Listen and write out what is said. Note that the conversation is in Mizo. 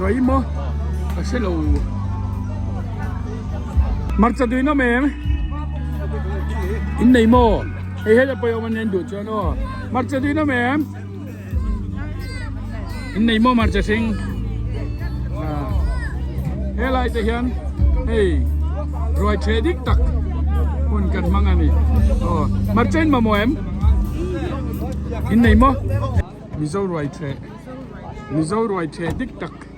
Ruai maw? Ka hre lo. Hmarcha duin awm em? In nei maw? Hei heta pawh i awm ania in duh chuan aw. Hmarcha duin awm em? In nei maw hmarcha hring? Helai te hian hei ruai the dik tak hun kan hmang a ni. Aw hmarcha in mamawh em? In nei maw? Mizo ruai the Mizo ruai the dik tak.